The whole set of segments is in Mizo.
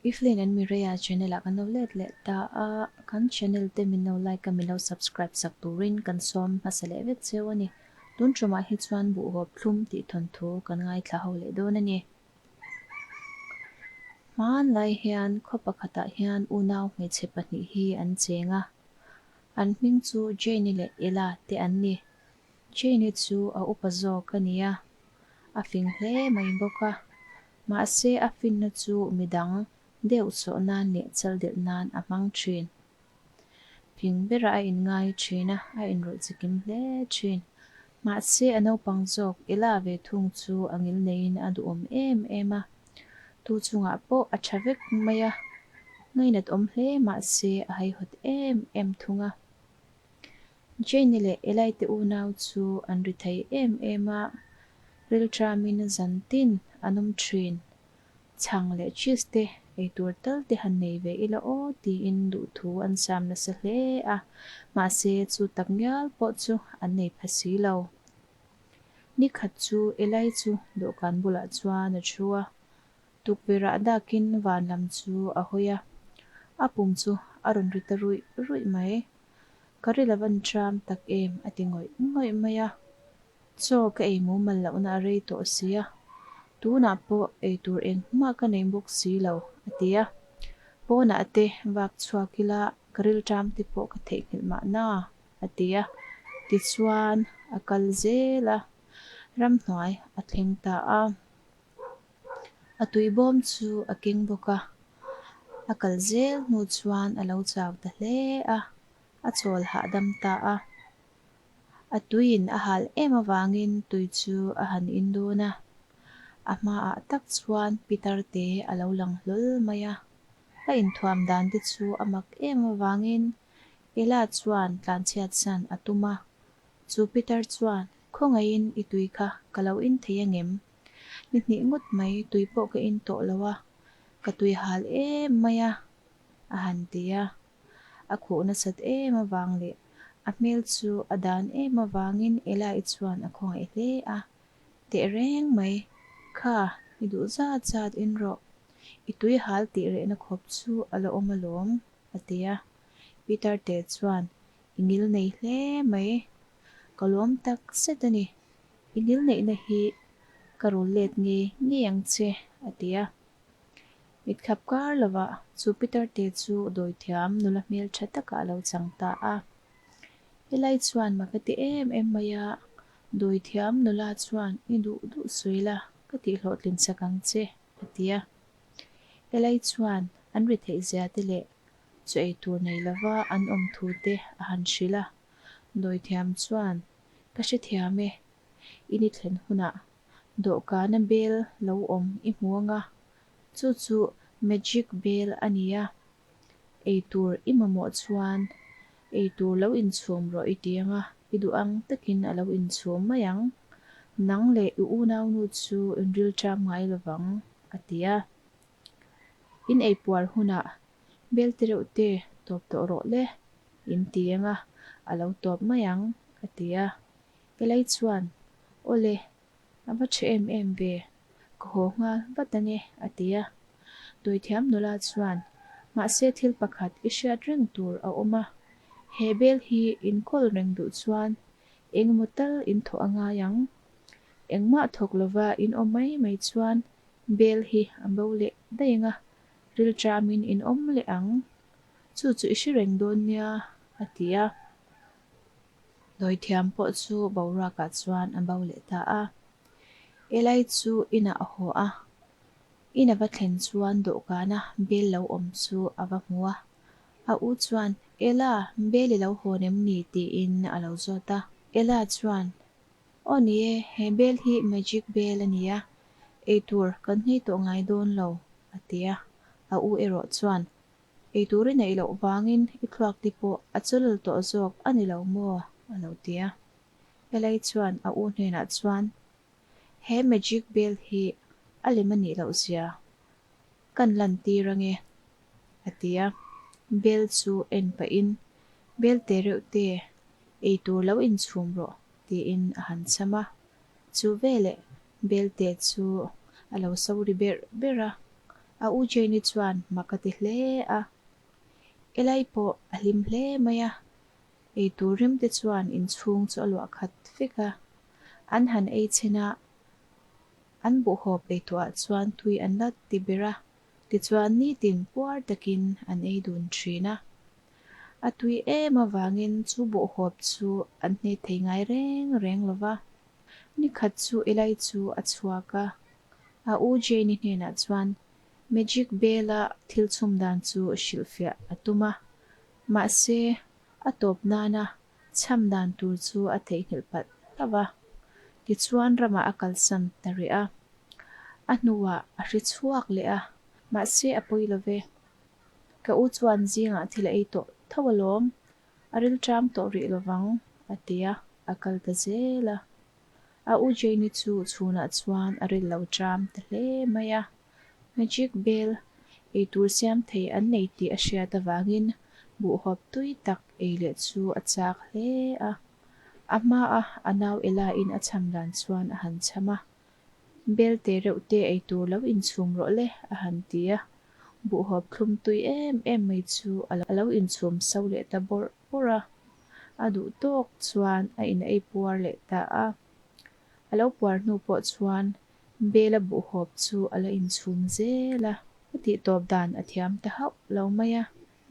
Evelyn and Mireia channel ah kan lo let leh ta a, kan channel te min lo like a min lo subscribe sak turin kan sawm hmasa leh vek cheu a ni. Tun tumah hi chuan buhhawp thlum tih thawnthu kan ngaithla ho leh dawn a ni. Hmanlai hian khaw pakhatah hian unau hmeichhe pahnih hi an cheng a, an hming chu Jane-i leh Ella te an ni. Jane-i chu a upa zawk a ni a, a fing hle mai bawk a. Mahse a finna chu midang deuh sawh nan leh chal delh nan a hmang thin. Fing berah a inngai thin a, a inrawlh chikim hle thin. Mahse a naupang zawk Ella ve thung chu a ngil neiin a duhawm em em a. Tu chungah pawh a tha vek mai a, ngainat awm hle mahse a haihawt em em thung a. Jane leh Eli te unau chu an ri thei em em a, rilṭamin zan tin an awm ṭhin. Chhang leh cheese te eitur tal te han nei ve ila aw tiin duhthu an sam nasa hle a, mahse chu tak ngial pawh chu an nei pha si lo. Ni khat chu Eli chu dawhkan bulah chuan a thu a, tukverhah dakin van lam chu a hawi a, a pum chu a rawn ri ta ruih ruih mai. Ka ri lo an tram tak em a ti ngawih ngawih mai a. Chaw ka ei mumal lohna a rei tawh si a, tunah pawh ei tur engmah ka nei bawk si lo a ti a. Pawnah te vak chhuak ila ka rilṭam te pawh ka theihnghilh mahna a ti a. Tichuan a kal zel a, ramhnuai a thleng ta a. A tuibawm chu a keng bawk a, a kal zel hnu chuan a lo chau ta hle a, a chawl hahdam ta a. A tuiin a hal em avangin tui chu a han in dawn a, a hmaah tak chuan pitar te a lo lang hlawl mai a. A inthuam dan te chu a mak em avangin Ella chuan tlanchhiat san a tum a, chu pitar chuan Khawngaihin i tui kha ka lo in thei angem? Ni hnih ngawt mai tui pawh ka in tawh lo a, ka tui hal em mai a, a han ti a. A khuh nasat em avang leh a hmel chu a dan em avangin Ella-i chuan a khawngaih hle a, Tehreng mai, kha i duh zat zat in rawh, i tui hal tih rehna khawp chu a la awm alawm, a ti a. Peter te chuan I ngil nei hle mai, ka lawm tak zet a ni. I ngil neihna hi ka rul let ngei ngei ang che, a ti a. Mitkhap kar lovah chu Peter te chu dawithiam nula hmel tha takah a lo chang ta a. Helai chuan mak a ti em em mai a, dawithiam nula chuan i duh duh sawi la, ka tihhlawhtlin chak ang che, a ti a. Helai chuan an ri theih zia te leh Chu ei tur nei lova an awm thu te a han hrilh a, Dawithiam chuan, Ka hrethiam e, i ni thlen hunah dawhkana bel lo awm i hmu ang a, chu chu magic bel a ni a, ei tur i mamawh chuan ei tur lo inchhum rawh i ti ang a, i duh ang takin a lo inchhum mai ang. Nang leh i unaunu chu inrilṭam ngai lovang, a ti a. In eipuar hunah bel te reuh te tawp tawh rawh le, in ti ang a, a lo tawp mai ang, a ti a. Elai chuan, Awle, a va tha em em ve, ka haw nghal vat ang e, a ti a. Dawithiam nula chuan, Mahse thil pakhat i hriat reng tur a awm a, he bel hi in kawl reng duh chuan engemaw tal in thawh a ngai ang. Engmah thawk lova in awm mai mai chuan Bel hi a bo leh daih ang a, rilṭamin in awm leh ang. Chu chu i hre reng dawn nia, a ti a. Dawithiam pawh chu boruakah chuan a bo leh ta a. Elai chu inah a haw a, in a va thlen chuan dawhkana bel lo awm chu a va hmu a. A u chuan, Ella, bel i lo hawn em ni? tiin a lo zawt a. Ella chuan, Aw ni e, he bel hi magic bel a ni a, eitur kan nghei tawh ngai dawn lo, a ti a. A u erawh chuan, Eitur i neih loh vangin i thluak te pawh a chawlh tawh zawk a ni lo maw? a lo ti a. Helai chuan a u hnenah chuan, He magic bel hi a lem a nih loh zia kan lantir ange, a ti a. Bel chu en pahin, Bel te reuh te, eitur lo inchhum rawh, tiin a han cham a. Chu veleh Belte chu a lo so ri berh berh a. A u Jane-i chuan mak a ti hle a. Eli pawh a hlim hle mai a, eitur rim te chuan inchhung chu a luah khat vek a. An han ei chhen a, an buhhawp eituah chuan tui an la ti ber a, tichuan nitin puar takin an ei dun thin a. A tui em avangin chu buhhawp chu an hne thei ngai reng reng lo va. Nikhat chu Eli chu a chhuak a, a u Jane-i hnenah chuan Magic Bell-a thil chhum dan chu hrilhfiah a tum a, mahse a tawp nana chham dan tur chu a theihnghilh palh hlauh a. Tichuan ramah a kalsan ta rih a, a hnuah a hri chhuak leh a, mahse a pawi lo ve. Ka u chuan zingah thil a ei tawh tho alawm, A rilṭam tawh rih lovang, a ti a, a kal ta zel a. A u Jane-i chu chhunah chuan a ril lo ṭam ta hle mai a. Magic Bell eitur siam thei an nei tih a hriat avangin buhhawp tui tak ei leh chu a chak hle a. A hmaa a nau Ella-in a cham dan chuan a han cham a. Bel te reuh te ei tur lo inchhum rawh le, a han ti a. Buhhawp thlum tui em em mai chu a lo inchhum so leh ta bawrh bawrh a. A duh tawk chuan a in ei puar leh ta a. A lo puar hnu pawh chuan Bela buhhawp chu a la inchhum zel a. A tih tawp dan a thiam ta hauh lo mai a.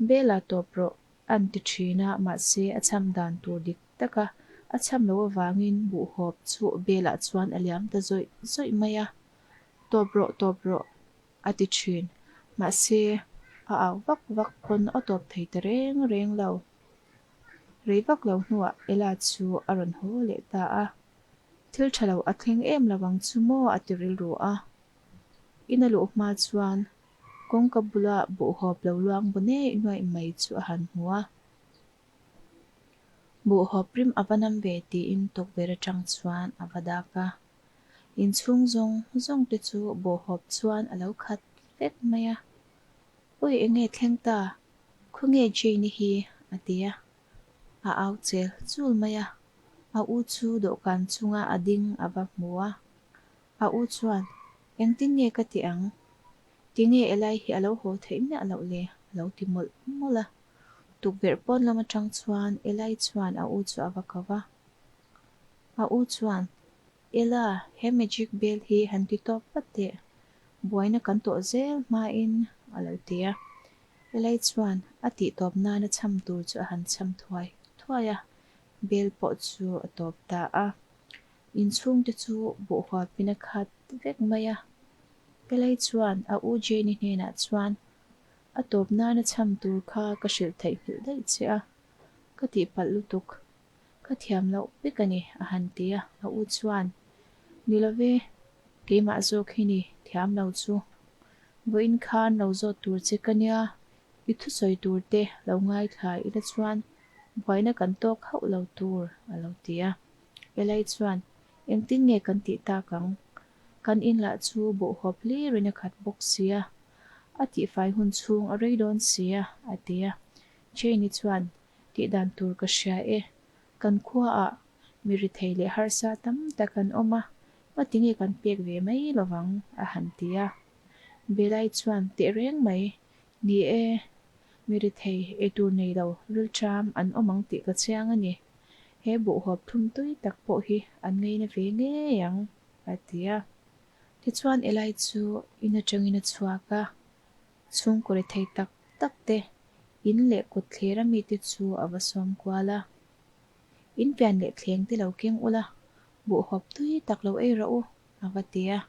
Bela tawp rawh an ti thin a, mahse a cham dan tur dik taka a cham loh avangin buhhawp chu Belah chuan a liam ta zawih zawih mai a, Tawp rawh, tawp rawh a ti thin, mahse a au vak vak pawn a tawp thei ta reng reng lo. Rei vak lo hnuah Ella chu a rawn haw leh ta a, Thil tha lo a thleng em lo ang chu maw a ti rilru a. In a luh hma chuan kawngka bula buhhawp lo luang bu neih nuaih mai chu a han hmu a. Buhhawp rim a va nam ve tiin tukverh atang chuan a va dak a. Inchhung zawng zawng te chu buhhawp chuan a lo khat vek mai a. Ui enge thleng ta? Khawnge Jane-i hi? a ti a. A au chel chul mai a. A u chu dawhkan chunga a ding a va hmu a. A u chuan, Engtin nge ka ti ang? Tinge Eli hi a lo haw theih miah loh le? a lo ti mawlh mawlh a. Tukverh pawn lam atang chuan Eli chuan a u chu a va ko va. A u chuan, Ella, he magic bell hi han ti tawp vat teh. Buaina kan tawh zel hmain a lo ti a. Eli chuan a tih tawp nana cham tur chu a han cham thuai thuai a, bell pawh chu a tawp ta a. Inchhungte chu buhhuapin a khat vek mai a. Eli chuan a u Jane-i hnenah chuan, A tawp nana cham tur kha ka hrilh theih nghilh daih che a, ka tihpalh lutuk. Ka thiam loh vek a ni, a han ti a. A u chuan, Ni love, keimah zawk hi ni, thiam lo chu. Vawiin khan lo zawt tur che ka nia, i thusawi tur te lo ngaithla ila chuan buaina kan tawk hauh lo tur, a lo ti a. Elai chuan, Engtin nge kan tih tak ang? Kan in lah chu bawhhawp hlirin a khat bawk sia, a tihfai hun chhung a rei dawn sia, a ti a. Jane-i chuan, Tih dan tur ka hria e. Kan khuaah mi rithei leh harsa tam tak an awm a, ngatinge kan pek ve mai lovang, a han ti a. Belai chuan, Tehreng mai, ni e, mi rithei eitur nei lo rilṭam an awm ang tih ka chiang a ni. He buhhawp thlum tui tak pawh hi an ngaina ve ngei ang, a ti a. Tichuan Eli chu in atangin a chhuak a, chhungkaw rethei tak tak te, in leh kut thlir a mite chu a va sawm kual a. In pian leh thleng te lo keng ula, buhhawp tui tak lo ei rawh u, a va ti a.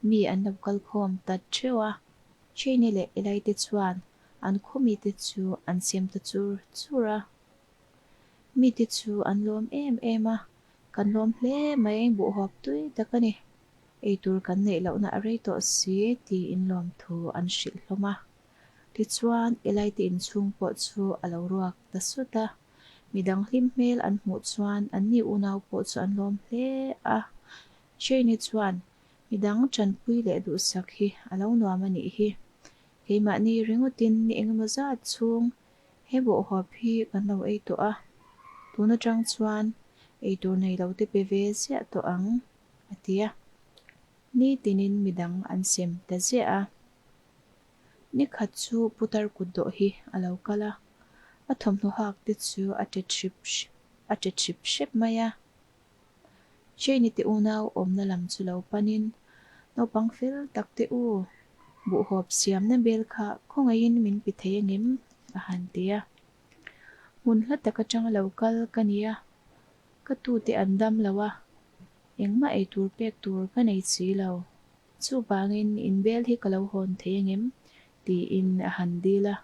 Mi an lo kal khawm ta theuh a, Jane-i leh Eli te chuan an khaw mite chu an sem ta chur chur a. Mite chu an lawm em em a, kan lawm hle mai, buhhawp tui tak a ni. Eitur kan neih lohna a rei tawh si tiin lawmthu an hrilh hlawm a. Tichuan, Elaite inchhung pawh chu a lo ruak ta sut a. Midang hlim hmel an hmuh chuan anni unau pawh chu an lawm hle a. Jane-i chuan, Midang tanpui leh duhsak hi a lo nuam a nih hi. Keimahni ringawtin ni engemaw zat chhung He bawhhuap hi kan lo ei tawh a, tun atang chuan eitur nei lo te pe ve ziah tawh ang, a ti a. Nitinin midang an sem ta ziah a. Nikhat chu putar kutdawh hi a lo kal a, a thawmhnaw hak te chu a ṭet hrip a ṭet hrip hrep mai a. Jane-i te unau awmna lam chu lo panin, Naupang fel tak te u, buhhawp siamna bel kha khawngaihin min pe thei angem? a han ti a. Hmun hla tak atanga lo kal ka nia, ka tute an dam lo a, engmah eitur pek tur ka nei si lo. Chuvangin inbel hi ka lo hawn thei angem? tiin a han dil a.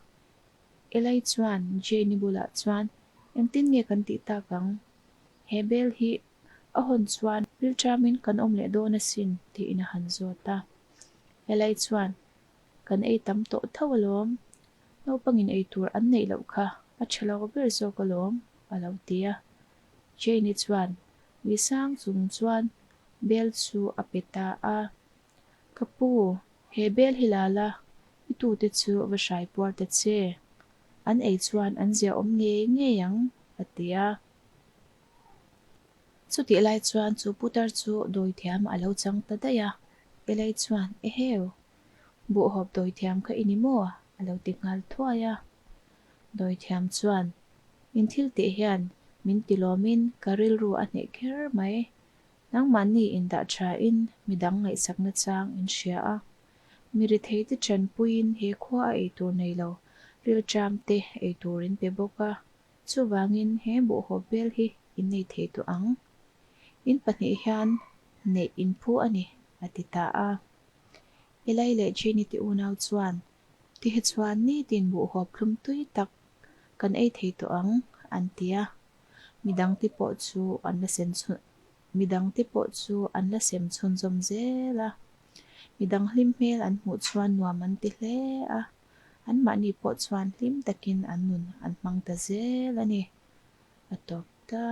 Eli chuan Jane-i bulah chuan, Engtin nge kan tih tak ang? He bel hi a hawn chuan rilṭamin kan awm leh dawn asin, tiin a han zawt a. Eli chuan, Kan ei tam tawh tho alawm, naupangin ei tur an neih loh kha a ṭha lo ber zawk alawm, a lo ti a. Jane-i chuan nui sang chung chuan bel chu a pe ta a. Ka pu, he bel hi la la, i tute chu va hrai puar ta che. An ei chuan an zia awm ngei ngei ang, a ti a. Chutih lai chuan chu putar chu dawithiam a lo chang ta daih a. Elai chuan, Eheu, buhhawp dawithiam kha i ni maw? a lo ti nghal thuai a. Dawithiam chuan, In thil tih hian min ti lawmin ka rilru a hneh kher mai. Nangmahni indah thain midang ngaihsakna chang in hria a. Mi ritheite tanpuiin he khua a eitur nei lo rilṭam te eitur in pe bawk a. Chuvangin he buhhawp bel hi in nei thei tawh ang. In pahnih hian neih in phu a ni, a ti ta a. Elai leh Jenny te unau chuan, Ti hi chuan nitin buhhawp thlum tui tak kan ei thei tawh ang, an ti a. Midangte pawh chu an la sem chhun midangte pawh chu an la sem chhunzawm zel a. Midang hlim hmel an hmuh chuan nuam an ti hle a. Anmahni pawh chuan hlim takin an nun an hmang ta zel a ni. A tawp ta.